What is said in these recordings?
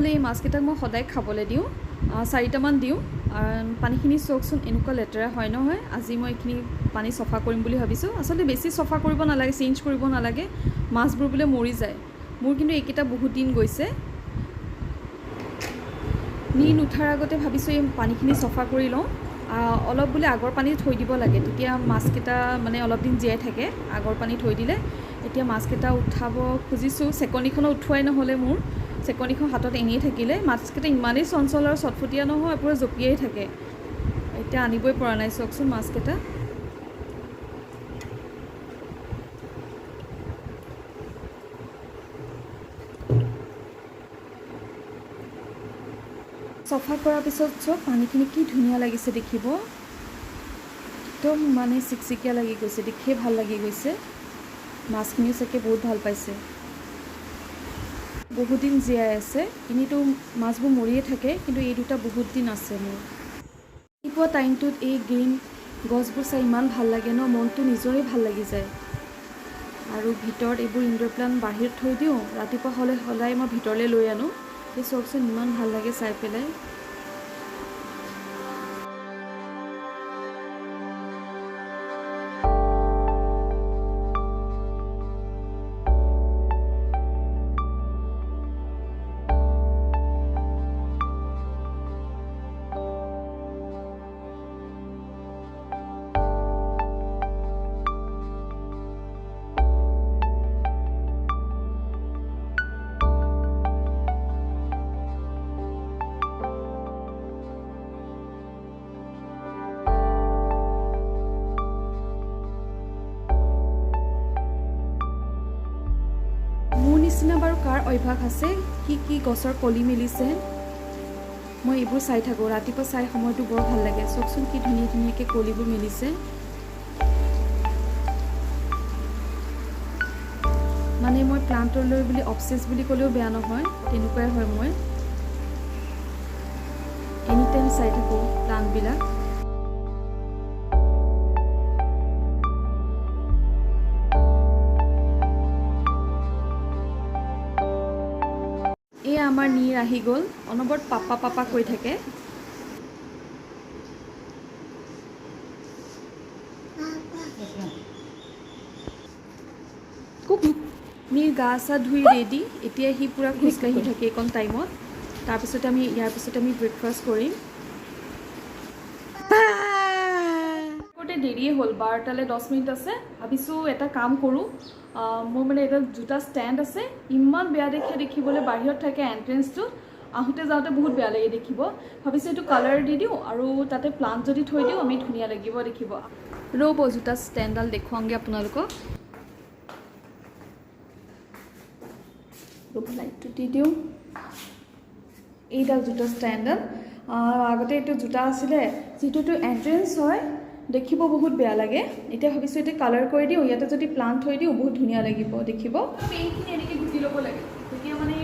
হ'লে এই মাছকেইটাক মই সদায় খাবলৈ দিওঁ, 4টামান দিওঁ। পানীখিনি চাওকচোন এনেকুৱা লেতেৰা হয় নহয়। আজি মই এইখিনি পানী চফা কৰিম বুলি ভাবিছোঁ। আচলতে বেছি চফা কৰিব নালাগে, চেঞ্জ কৰিব নালাগে, মাছবোৰ বোলে মৰি যায়। মোৰ কিন্তু এইকেইটা বহুত দিন গৈছে। নীল উঠাৰ আগতে ভাবিছোঁ এই পানীখিনি চফা কৰি লওঁ। অলপ বোলে আগৰ পানী থৈ দিব লাগে, তেতিয়া মাছকেইটা মানে অলপ দিন জীয়াই থাকে। আগৰ পানী থৈ দিলে। এতিয়া মাছকেইটা উঠাব খুজিছোঁ, চেকনিখনো উঠোৱাই নহ'লে মোৰ চেকনিখন হাতত এনেই থাকিলে। মাছকেইটা ইমানেই চঞ্চল আৰু চটফটীয়া নহয়, পূৰা জঁপিয়াই থাকে। এতিয়া আনিবই পৰা নাই, চাওকচোন মাছকেইটা। চফা কৰাৰ পিছত চব পানীখিনি কি ধুনীয়া লাগিছে দেখিব, একদম মানে চিকচিকীয়া লাগি গৈছে, দেখিয়ে ভাল লাগি গৈছে। মাছখিনিও চাগে বহুত ভাল পাইছে। বহুত দিন জীয়াই আছে, এনেইতো মাছবোৰ মৰিয়ে থাকে, কিন্তু এই দুটা বহুত দিন আছে মোৰ। ৰাতিপুৱা টাইমটোত এই গ্ৰীণ গছবোৰ চাই ইমান ভাল লাগে ন, মনটো নিজৰে ভাল লাগি যায়। আৰু ভিতৰত এইবোৰ ইনডোৰ প্লাণ্ট বাহিৰত থৈ দিওঁ, ৰাতিপুৱা হ'লে সদায় মই ভিতৰলৈ লৈ আনো। এই চাওকচোন ইমান ভাল লাগে চাই পেলাই। মোৰ নিচিনা বাৰু কাৰ অভ্যাস আছে, কি কি গছৰ কলি মেলিছে, মই এইবোৰ চাই থাকোঁ। ৰাতিপুৱা চাই সময়টো বৰ ভাল লাগে। চাওকচোন কি ধুনীয়া ধুনীয়াকৈ কলিবোৰ মেলিছে। মানে মই প্লাণ্টলৈ বুলি অবচেছ বুলি ক'লেও বেয়া নহয়, তেনেকুৱাই হয়। মই এনি টাইম চাই থাকোঁ প্লাণ্টবিলাক। এই আমাৰ নীৰ আহি গ'ল, অনবৰত পাপা পাপা কৈ থাকে। নীৰ গা চা ধুই ৰেডি, এতিয়া সি পূৰা খোজকাঢ়ি থাকে এইকণ টাইমত। তাৰপিছতে আমি ইয়াৰ পিছতে আমি ব্ৰেকফাষ্ট কৰিম। কৰোঁতে দেৰিয়ে হ'ল, 12টালৈ 10 মিনিট আছে। ভাবিছোঁ এটা কাম কৰোঁ, মোৰ মানে এটা জোতা ষ্টেণ্ড আছে, ইমান বেয়া দেখে দেখিবলৈ, বাহিৰত থাকে এণ্ট্ৰেঞ্চটোত, আহোঁতে যাওঁতে বহুত বেয়া লাগে দেখিব। ভাবিছোঁ এইটো কালাৰ দি দিওঁ আৰু তাতে প্লাণ্ট যদি থৈ দিওঁ আমি ধুনীয়া লাগিব দেখিব। ৰ'ব, জোতা ষ্টেণ্ডডাল দেখুৱাওঁগৈ আপোনালোকক। ৰ'ব, লাইটটো দি দিওঁ। এইডাল জোতা ষ্টেণ্ডডাল, আগতে এইটো জোতা আছিলে, যিটো এইটো এণ্ট্ৰেঞ্চ হয়, দেখিব বহুত বেয়া লাগে। এতিয়া ভাবিছোঁ এতিয়া কালাৰ কৰি দিওঁ, ইয়াতে যদি প্লাণ্ট থৈ দিওঁ বহুত ধুনীয়া লাগিব দেখিব। পেইণ্টখিনি এনেকৈ গুটি ল'ব লাগে, তেতিয়া মানে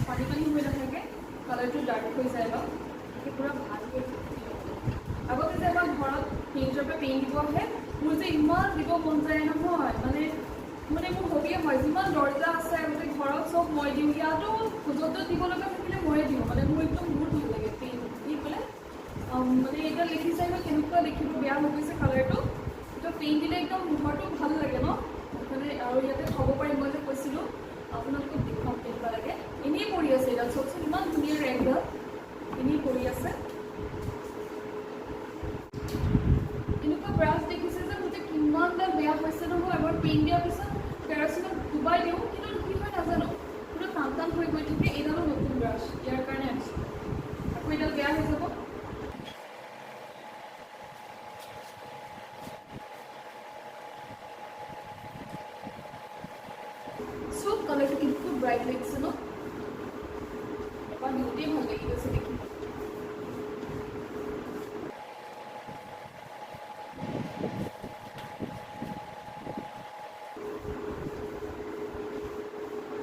পানী পানী হৈ নাথাকে, কালাৰটো ডাৰ্ক হৈ যায় অলপ, তেতিয়া পূৰা ভালকৈ গুটি ল'ব লাগে। আগতে যে আমাৰ ঘৰত পেইণ্টৰ পৰা পেইণ্ট দিব আহে, মোৰ যে ইমান দিব মন যায় নহয়, মানে মানে মোৰ হবিয়ে হয়, যিমান দৰ্জা আছে আগতে ঘৰত চব মই দিওঁ, ইয়াতো য'ত য'ত দিব লগা থাকিলে ময়ে দিওঁ, মানে মোৰ একদম বহুত ভাল লাগে পেইণ্ট দি পেলাই। মানে এতিয়া দেখিছাই ন কেনেকুৱা দেখিব, বেয়া হৈ গৈছে কালাৰটো, এতিয়া পেইণ্ট দিলে একদম ঘৰটো ভাল লাগে ন। মানে আৰু ইয়াতে থ'ব পাৰিম, মই যে কৈছিলোঁ আপোনালোকক দেখুৱাম কেনেকুৱা লাগে। এনেই পৰি আছে এইডাল, চাওকচোন ইমান ধুনীয়া ৰেগডাল এনেই পৰি আছে। এনেকুৱা ব্ৰাছ দেখিছে যে মোৰ যে কিমানডাল বেয়া হৈছে নহয়, এবাৰ পেইণ্ট দিয়াৰ পিছত কেৰাচিনত ডুবাই দিওঁ, কিন্তু কি হয় নাজানো, পুৰা টান টান হৈ গৈ থাকে। এইডালো নতুন ব্ৰাছ, ইয়াৰ কাৰণে আনিছোঁ, আকৌ এইডাল বেয়া হৈ যাব। চব কালাৰটো কিন্তু খুব ব্ৰাইট লাগিছে ন, এবাৰ দিওঁতেই ভাল লাগি গৈছে দেখি।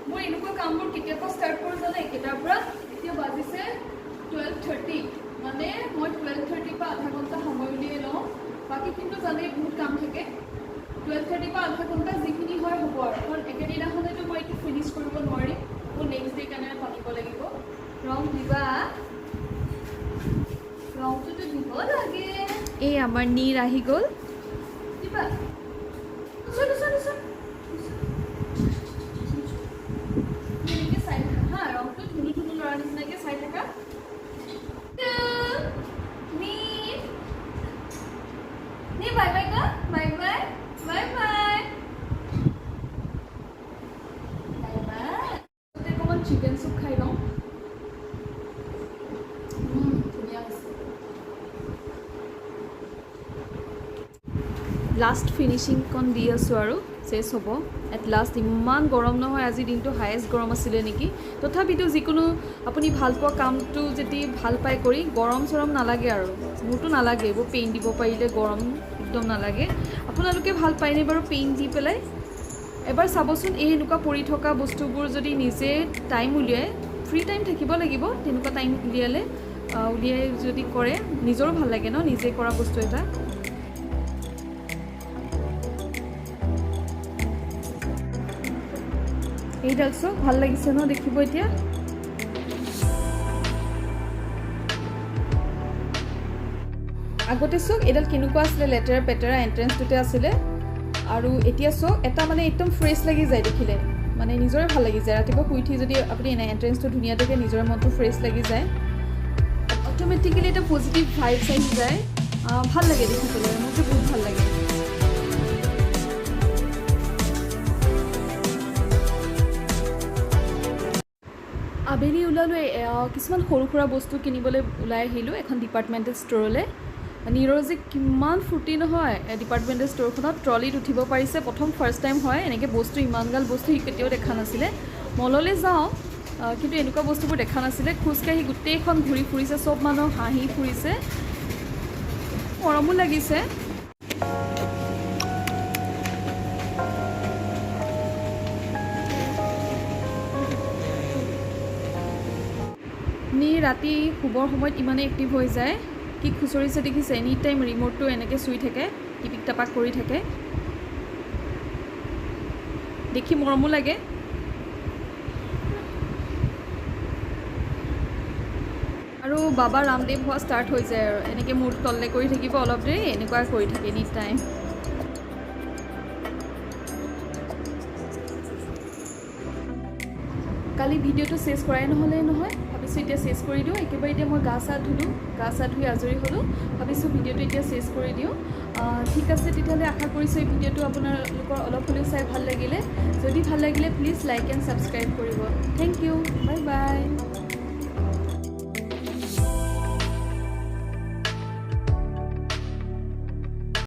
মই এনেকুৱা কামবোৰ কেতিয়াৰ পৰা ষ্টাৰ্ট কৰোঁ জানে? কেইটাৰ পৰা? এতিয়া বাজিছে 12:30, মানে মই 12:30 পৰা আধা ঘণ্টা সময় উলিয়াই লওঁ, বাকীখিনিতো জানেই বহুত কাম থাকে। 12:30 পৰা আধা ঘণ্টা যিখিনি হয় হ'ব আৰু, কাৰণ একেদিনাখনেতো মই এইটো ফিনিছ কৰিব নোৱাৰিম, আকৌ নেক্সট ডে কাৰণে পাতিব লাগিব। ৰং দিবা, ৰংটোতো দিব লাগে। এই আমাৰ নীৰ আহি গ'ল। দিবা, এনেকৈ চাই থাকা হা, ৰংটো ধুনু ধুনু ল'ৰা নিচিনাকৈ চাই থাকা। নীৰ, নীৰ, বাই বাই ক, bye bye, bye bye, bye bye. অকণমান চিকেন চুপ খাই লওঁ। ধুনীয়া হৈছে। লাষ্ট ফিনিচিংকণ দি আছোঁ আৰু চেচ হ'ব এট লাষ্ট। ইমান গৰম নহয়, আজিৰ দিনটো হায়েষ্ট গৰম আছিলে নেকি। তথাপিতো যিকোনো আপুনি ভালপোৱা কামটো যদি ভাল পায় কৰি, গৰম চৰম নালাগে আৰু। মোৰতো নালাগে এইবোৰ পেইণ্ট দিব পাৰিলে, গৰম একদম নালাগে। আপোনালোকে ভাল পায়নে বাৰু পেইণ্ট দি পেলাই? এবাৰ চাবচোন, এই এনেকুৱা পৰি থকা বস্তুবোৰ যদি নিজে টাইম উলিয়াই, ফ্ৰী টাইম থাকিব লাগিব, তেনেকুৱা টাইম উলিয়ালে, উলিয়াই যদি কৰে নিজৰো ভাল লাগে ন, নিজে কৰা বস্তু এটা। এইডাল চাওক, ভাল লাগিছে ন দেখিব। এতিয়া আগতে চাওক এইডাল কেনেকুৱা আছিলে, লেতেৰা পেতেৰা এণ্ট্ৰেঞ্চটোতে আছিলে। আৰু এতিয়া চাওক, এটা মানে একদম ফ্ৰেছ লাগি যায় দেখিলে, মানে নিজৰে ভাল লাগি যায়। ৰাতিপুৱা শুই উঠি যদি আপুনি এনে এণ্ট্ৰেঞ্চটো ধুনীয়া দেখে, নিজৰে মনটো ফ্ৰেছ লাগি যায়, অট'মেটিকেলি এটা পজিটিভ ভাইবছ আহি যায়। ভাল লাগে দেখি পেলাই, মোৰতো বহুত ভাল লাগে। আবেলি ওলালোঁ, কিছুমান সৰু সুৰা বস্তু কিনিবলৈ ওলাই আহিলোঁ এখন ডিপাৰ্টমেণ্টেল ষ্ট'ৰলৈ। নীৰৰ যে কিমান ফূৰ্তি নহয় ডিপাৰ্টমেণ্টেল ষ্ট'ৰখনত, ট্ৰলিত উঠিব পাৰিছে প্ৰথম, ফাৰ্ষ্ট টাইম হয় এনেকৈ বস্তু, ইমানগাল বস্তু সি কেতিয়াও দেখা নাছিলে। মললৈ যাওঁ কিন্তু এনেকুৱা বস্তুবোৰ দেখা নাছিলে। খোজকাঢ়ি গোটেইখন ঘূৰি ফুৰিছে, চব মানুহ হাঁহি ফুৰিছে, মৰমো লাগিছে। নি ৰাতি শুবৰ সময়ত ইমানেই এক্টিভ হৈ যায়, কি খুচৰিছে দেখিছে, এনি টাইম ৰিম'টটো এনেকৈ চুই থাকে, টিপিক টাপাক কৰি থাকে, দেখি মৰমো লাগে। আৰু বাবা ৰামদেৱ হোৱা ষ্টাৰ্ট হৈ যায় আৰু, এনেকৈ মূৰটো তললৈ কৰি থাকিব অলপ দেৰি, এনেকুৱা কৰি থাকে এনি টাইম। কালি ভিডিঅ'টো চেছ কৰাই নহ'লে নহয়, ভাবিছোঁ এতিয়া চেছ কৰি দিওঁ একেবাৰে। এতিয়া মই গা চা ধুলোঁ, গা চা ধুই আজৰি হ'লোঁ, ভাবিছোঁ ভিডিঅ'টো এতিয়া চেছ কৰি দিওঁ। ঠিক আছে তেতিয়াহ'লে, আশা কৰিছোঁ এই ভিডিঅ'টো আপোনালোকৰ অলপ হ'লেও চাই ভাল লাগিলে। যদি ভাল লাগিলে প্লিজ লাইক এণ্ড ছাবস্ক্ৰাইব কৰিব। Thank you, bye bye.